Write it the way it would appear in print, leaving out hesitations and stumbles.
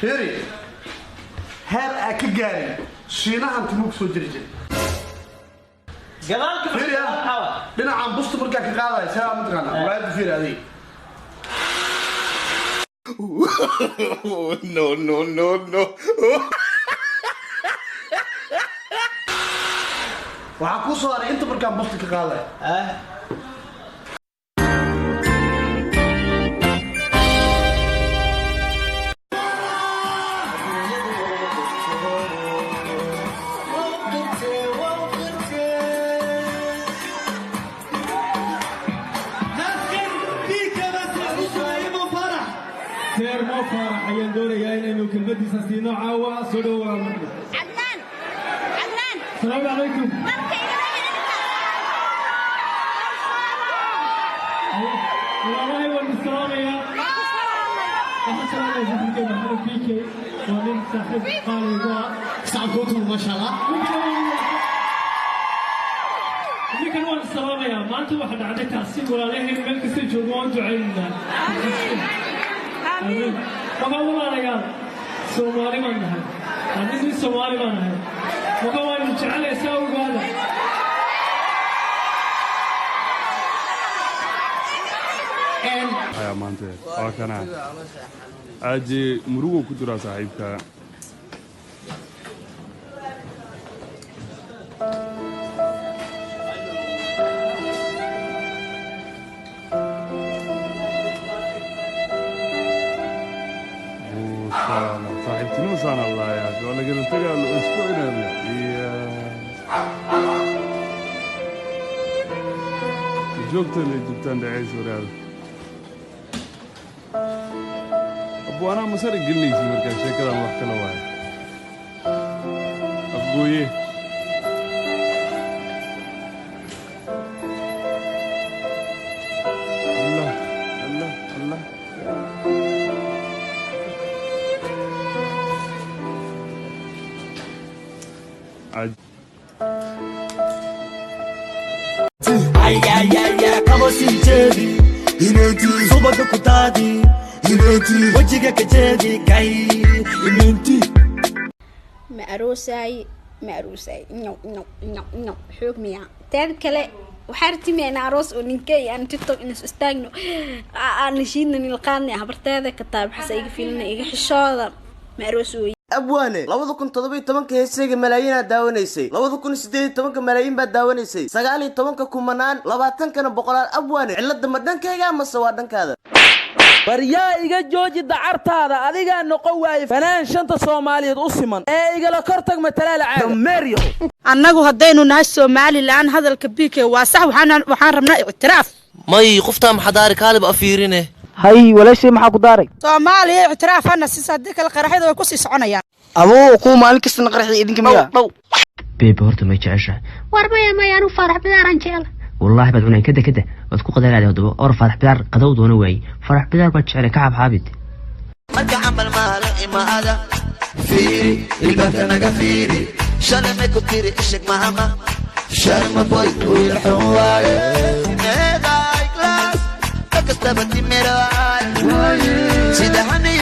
Fiiri, heer aa ka gaarin Shiinahan timuu kusoo jiri jiray. Gadaalka. Fiiri ah, dhinacaan busta markaa ka qaadaya saa mataqaana muraayadda. Fiiri adiga. No, no, no, no. Waxaa kuu soo haray inta markaan busta ka qaadaya. Ah. Seer Mo Faarax ayaan doonayaa inaynu kelmadiisa siino caawa. Soo dhowo, walaal Maxmed. Cadnaan, Cadnaan. Asalaamu calaykum. Marka Walaalahay, waan isalaamayaa. Waxaan salaamaya saaxiibkay Maxamed BK, waa nin saaxiib qaali igu ah. Sacabkootu, maasha Allah. Ninkan waan isalaamayaa. Maanta waxa dhacday taasi. Walaalaheen meel kasta joogo waan u ducaynaynaa. Amiin. Marka walaalayaal, Soomaali baan nahay, anigu Soomaali baan nahay, marka waan jecelay saa ogaada. Ayaa maanta waa kana aaje murugo ku jiraa saaxiibka. Buusaana saaxiibtinimo saan allaaya waa lagala tegaa la isku inaada iyo joogtan ay joogtaan dhacaysa waraada abwaanaa masar gelinaysa. Markaa sheekadan wax kala waayo Afgooye. Allah, Allah, Allah. Kabo sii jeedi, subaga ku daadi, wejiga ka jeedi kay iminti. Ma aroosaay, ma aroosaay? No, no, no, no. Xoog miya? Teeda kale, waxaa ratimaynaa aroos oo ninkey aan TikTok inas istaagno aan nashiidna nilqaadnay habarteeda ka taab xasa iga filina iga xishooda. Ma aroos ooy? Abwaane, 2017-ka heesayga malaayiinaad daawanaysay, 2018-ka malaayiin baad daawanaysay, 19-ka kumanaan, 20-kana boqolaal. Abwaane, cilladda ma dhankayga amase waa dhankaada? Baryaa, iga jooji dacartaada. Adigaa noqon waaye fanaan shanta Soomaaliyeed u siman ee igala kor tag matalaala caaga. Annagu haddaynu nahay Somalilan, hadalka BK waa sax. Waxaan rabnaa ictiraaf. May qoftaa maxadaari kaalib afiirine. Hay walaashay, maxaa ku daaray? Soomaaliya ictiraaf hana siisa, haddii kale qaraxyada way kusii soconayaan. Abuu, kuwa maalin kastana qarxi idinka miya? Baby, horta may jeceshahay? War maya, maya, anu Faarax Bidaaraan jecel. Wallaahi baad cunay kada kada waad ku qadalaada haddaba. Or Faarax Bidaar qadow doona waaye. Faarax Bidaar baad jeclay ka xabxaabid. Marka camal maalo imaada, fiiri ilbaabka naga fiiri. Shalay may ku tiri isheg mahama Sharma Boy wiil xun waaye. Meeday class kastaba timiraay sida hani.